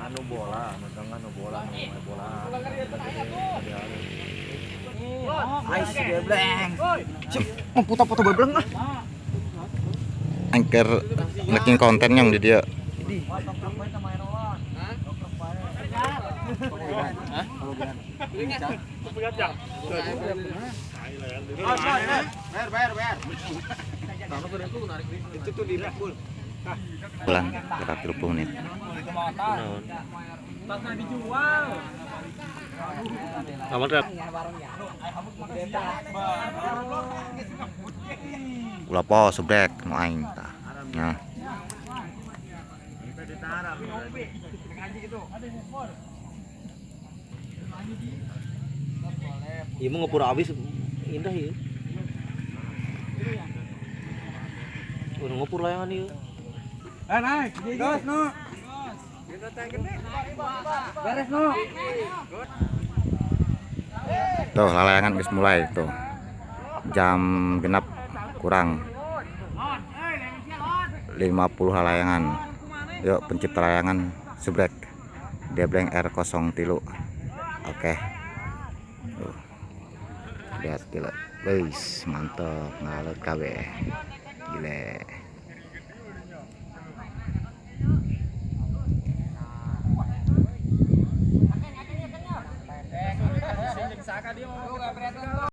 Anu bola, anu tengah anu bola, anu bola. Ais gebleng. Mau foto-foto bebleng ah. Angker making konten yang di dia. Itu tuh di Blackpool. Bulan kira 30 menit. Ulah po subrek nu aing tah. Nah. Ieu mah ngepur abis indah ieu. Udah ngepur layangan ieu. Naik. Gas no. Beres no. Tuh layangan geus mulai tuh. Jam genap kurang 50 layangan. Yuk pencipta layangan subrek Debleng R03. Oke. Tuh. Lihat gila. Wis mantep ngalut kabeh.